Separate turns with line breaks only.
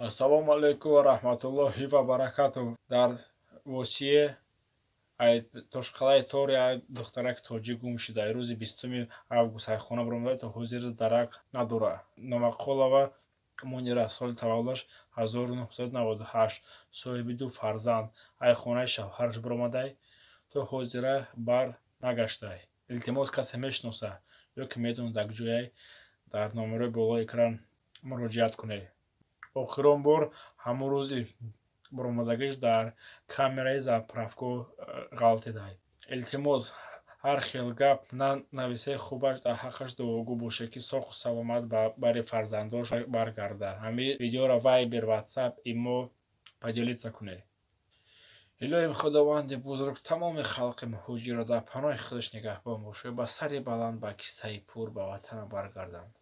Ассалому алайкум ва раҳматуллоҳи ва баракатуҳ. Дар Восие, Тошқалаи Тор, як духтараки тоҷик гум шуда. Рӯзи 20-уми август ай хона баромада, то ҳозир дарак надорад. Номақолова Мунира, соли таваллудаш 1998, соҳиби ду фарзанд, ай хонаи шавҳараш баромадай, то ҳозира бар нагаштай. Илтимос, касе мешиноса ё ки медонад дар ҷояй, дар номерои болои экран муроҷиат кунед. Охирон бор ҳамон рӯзи баромадагиш дар камераи заправка ғалтидай. Илтимос, ҳар хел гап нанависед, хубаш дар ҳаққаш дуогӯ бошед, ки соҳу саломат ба бари фарзандош баргардад. Ҳамин видеоро Вайбер, Ватсап, Имо поделиться кунед. Илоҳим, Худованди бузург тамоми халқи муҳоҷирро дар паноҳи худаш нигаҳбон бошад, ба сари баланд, ба киссаи пур ба ватана баргарданд.